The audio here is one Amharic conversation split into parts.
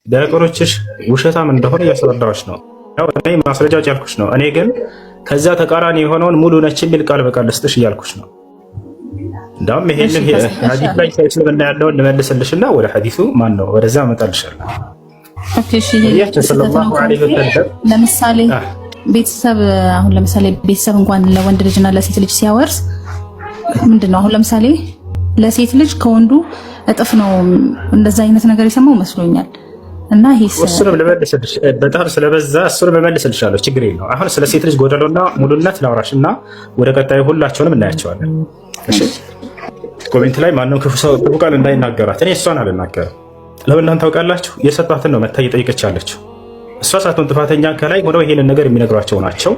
ዲያቆኖችሽ ውሸታም እንደሆነ እያስረዳዎች ነው። ያው እኔ ማስረጃዎች ያልኩሽ ነው። እኔ ግን ከዛ ተቃራኒ የሆነውን ሙሉ ነች የሚል ቃል በቃል ልስጥሽ እያልኩሽ ነው። እንዳውም እሺ ይሄንን ከሰጠሽ ሐዲስ ላይ እስልምና ያለውን ልመልስልሽና ወደ ሐዲሱ ማን ነው ወደዛ እመጣልሻለሁ። Okay፣ እሺ፣ ይሄ ነቢያችን ስህተት ነው صلى الله عليه ካልኩኝ وسلم ለምሳሌ ቤተሰብ አሁን ለምሳሌ ቤተሰብ እንኳን ለወንድ ልጅና ለሴት ልጅ ሲያወርስ ምንድን ነው አሁን ለምሳሌ ለሴት ልጅ ከወንዱ እጥፍ ነው፣ እንደዛ አይነት ነገር የሰማው መስሎኛል። እና ይሄስ እሱንም ልመልስልሽ በጣም ስለበዛ እሱንም እመልስልሻለሁ፣ ችግር የለውም። አሁን ስለ ሴት ልጅ ጎደሎና ሙሉነት ላውራሽ እና ወደ ቀጣዩ ሁላቸውንም እናያቸዋለን። እሺ፣ comment ላይ ማንም ክፉ ሰው ክፉ ቃል እንዳይናገራት። እኔ እሷን አልናገርም። ለምን እንደሆነ ታውቃላችሁ? የሰጧትን ነው መታ እየጠየቀች ያለችው። እሷ ሳትሆን ጥፋተኛ ከላይ ሆነው ይሄንን ነገር የሚነግሯቸው ናቸው።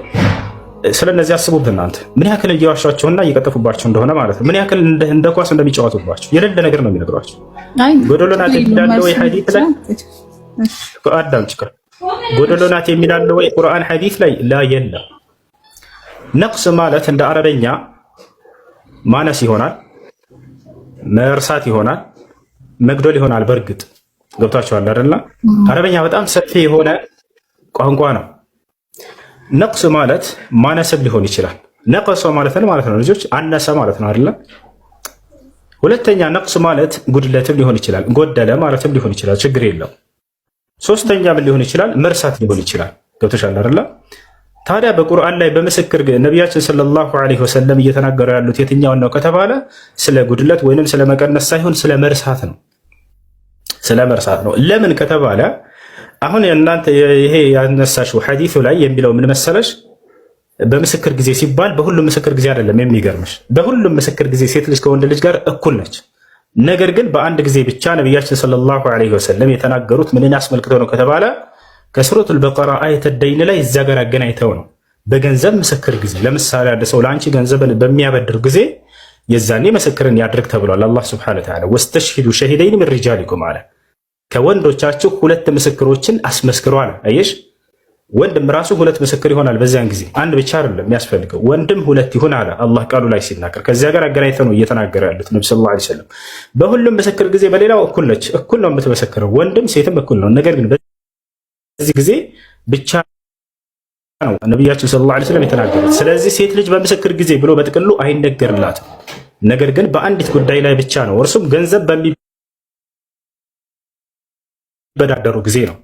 ስለ እነዚህ አስቡት እናንተ ምን ያክል እየዋሿቸውና እየቀጠፉባቸው እንደሆነ ማለት ነው። ምን ያክል እንደ ኳስ እንደሚጫወቱባቸው የሌለ ነገር ነው የሚነግሯቸው። አይ ጎደሎ ናት ችግር የለውም። የሚላለ ወይ መልሱን ሐዲስ ብቻ ላይ? አዳምጪ። ጎደሎ ናት የሚላለ ወይ ቁርአን ሐዲስ ላይ? لا የለም። نقص ማለት እንደ አረበኛ ማነስ ይሆናል፣ መርሳት ይሆናል፣ መግደል ይሆናል። በእርግጥ ገብቷቸዋል አይደለ? አረበኛ በጣም ሰፊ የሆነ ቋንቋ ነው። نقص ማለት ማነስም ሊሆን ይችላል። نقص ማለት ነው ማለት ነው ልጆች አነሰ ማለት ነው አይደለ? ሁለተኛ نقص ማለት ጉድለትም ሊሆን ይችላል፣ ጎደለ ማለትም ሊሆን ይችላል። ችግር የለው። ሶስተኛ ምን ሊሆን ይችላል? መርሳት ሊሆን ይችላል። ገብቶሻል አይደለ? ታዲያ በቁርአን ላይ በምስክር ነቢያችን صلى الله عليه وسلم እየተናገሩ ያሉት የትኛውን ነው ከተባለ ስለ ጉድለት ወይንም ስለ መቀነስ ሳይሆን ስለ መርሳት ነው። ስለ መርሳት ነው። ለምን ከተባለ አሁን እናንተ ይሄ ያነሳሽው ሐዲሱ ላይ የሚለው ምን መሰለሽ? በምስክር ጊዜ ሲባል በሁሉም ምስክር ጊዜ አይደለም። የሚገርምሽ በሁሉም ምስክር ጊዜ ሴት ልጅ ከወንድ ልጅ ጋር እኩል ነች። ነገር ግን በአንድ ጊዜ ብቻ ነቢያችን صلى الله عليه وسلم የተናገሩት ምንን አስመልክተው ነው ከተባለ ከሱረቱል በቀራ آية الدين ላይ እዚያ ጋር አገናኝተው ነው። በገንዘብ ምስክር ጊዜ ለምሳሌ አንድ ሰው ለአንቺ ገንዘብን በሚያበድር ጊዜ የዛኔ ምስክርን ያድርግ ተብሏል። አላህ سبحانه وتعالى واستشهدوا شهيدين من رجالكم አለ። ከወንዶቻችሁ ሁለት ምስክሮችን አስመስክሩ አለ። አየሽ፣ ወንድም ራሱ ሁለት ምስክር ይሆናል። በዚያን ጊዜ አንድ ብቻ አይደለም የሚያስፈልገው፣ ወንድም ሁለት ይሁን አለ አላህ ቃሉ ላይ ሲናገር። ከዚያ ጋር አገናኝተው ነው እየተናገረ ያሉት ነቢ صلى الله عليه وسلم። በሁሉም ምስክር ጊዜ በሌላው እኩል ነች፣ እኩል ነው የምትመሰክረው፣ ወንድም ሴትም እኩል ነው። ነገር ግን በዚህ ጊዜ ብቻ ነው ነቢያችን صلى الله عليه وسلم የተናገሩት። ስለዚህ ሴት ልጅ በምስክር ጊዜ ብሎ በጥቅሉ አይነገርላትም። ነገር ግን በአንዲት ጉዳይ ላይ ብቻ ነው፣ እርሱም ገንዘብ በሚበዳደሩ ጊዜ ነው።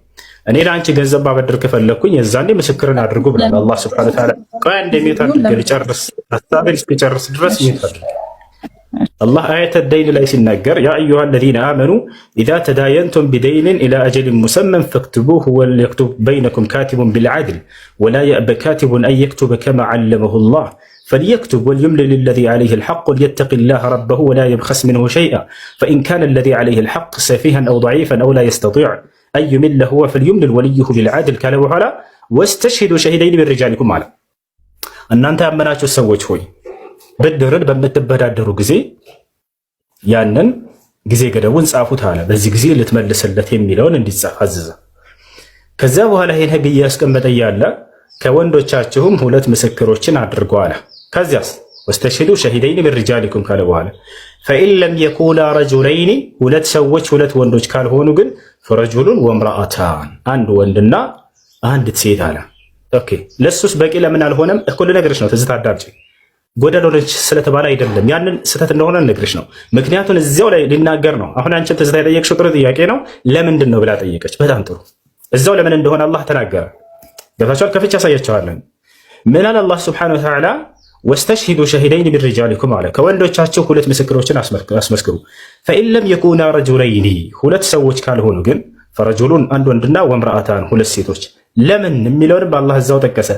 እኔ ለአንቺ ገንዘብ ባበድር ከፈለግኩኝ የዛኔ ምስክርን አድርጉ ብሏል አላህ سبحانه وتعالى። ቆይ አንዴ mute አድርጌ ልጨርስ፣ ሀሳቤን እስክጨርስ ድረስ mute አድርጌ። አላህ آية الدين ላይ ሲናገር يا أيها الذين آمنوا إذا تداينتم بدين إلى أجل مسمى فاكتبوه وليكتب بينكم كاتب بالعدل ولا يأب كاتب أن يكتب كما علمه الله فليكتب وليملل الذي عليه الحق وليتق الله ربه ولا يبخس منه شيئا فإن كان الذي عليه الحق سفيها أو ضعيفا أو لا يستطيع أن يمل هو فليملل وليه بالعدل ካለ በኋላ واستشهدوا شهيدين من رجالكم አለ። እናንተ ያመናችሁ ሰዎች ሆይ ብድርን በምትበዳደሩ ጊዜ ያንን ጊዜ ገደቡን ጻፉት አለ። በዚህ ጊዜ ልትመልስለት የሚለውን እንዲጻፍ አዘዘ። ከዚያ በኋላ ይህን ህግ እያስቀመጠ እያለ ከወንዶቻችሁም ሁለት ምስክሮችን አድርጎ አለ። ከዚያስ واستشهدوا شهيدين من رجالكم ካለ በኋላ فإن لم يكونا رجلين ሁለት ሰዎች ሁለት ወንዶች ካልሆኑ ግን فرجل وامرأتان አንድ ወንድና አንዲት ሴት አለ። Okay፣ ለሱስ በቂ ለምን አልሆነም? እኮ ልነግርሽ ነው። ትዝታ አዳምጪ። ጎደሎ ነች ስለተባለ አይደለም። ያንን ስህተት እንደሆነ ልነግርሽ ነው። ምክንያቱን እዚያው ላይ ሊናገር ነው። አሁን አንቺን ትዝታ የጠየቅሽው ጥሩ ጥያቄ ነው። ለምንድን ነው ብላ ጠየቀች። በጣም ጥሩ። እዛው ለምን እንደሆነ አላህ ተናገረ። ገብታችኋል? ከፍቼ ያሳያቸዋለን። ምን አለ አላህ سبحانه وتعالى? واستشهدوا شهيدين من رجالكم አለ። ከወንዶቻችሁ ሁለት ምስክሮችን አስመስክሩ። فإن لم يكونا رجلين ሁለት ሰዎች ካልሆኑ ግን فرجل አንድ ወንድና وامرأتان ሁለት ሴቶች። ለምን የሚለውንም አላህ እዛው ጠቀሰ።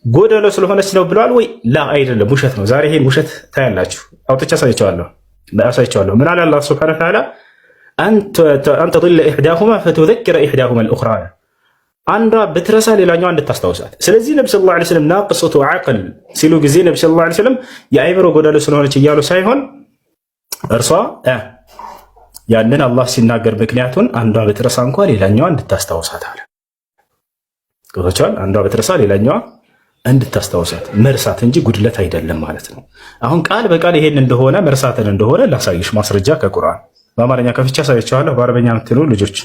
ጎደሎ ስለሆነች ነው ብለዋል ወይ? لا አይደለም፣ ውሸት ነው። ዛሬ ይሄን ውሸት ታያላችሁ። አውጥቼ አሳይቼዋለሁ አሳይቼዋለሁ። ምን አለ አላህ سبحانه وتعالى? أن تضل إحداهما فتذكر إحداهما الأخرى፣ አንዷ ብትረሳ ሌላኛዋ እንድታስታውሳት። ስለዚህ ነቢ صلى الله عليه وسلم ناقصة عقل ሲሉ ጊዜ ነቢ صلى الله عليه وسلم የአይምሮ ጎደሎ ስለሆነች እያሉ ሳይሆን እርሷ ያንን አላህ ሲናገር ምክንያቱን አንዷ ብትረሳ እንኳ ሌላኛዋ እንድታስታውሳት አለ። ገብቷችኋል? አንዷ ብትረሳ ሌላኛዋ እንድታስታውሳት፣ መርሳት እንጂ ጉድለት አይደለም ማለት ነው። አሁን ቃል በቃል ይሄን እንደሆነ መርሳትን እንደሆነ ላሳይሽ ማስረጃ ከቁርአን በአማርኛ ከፍቼ አሳይቼዋለሁ። በአረበኛ የምትሉ ልጆች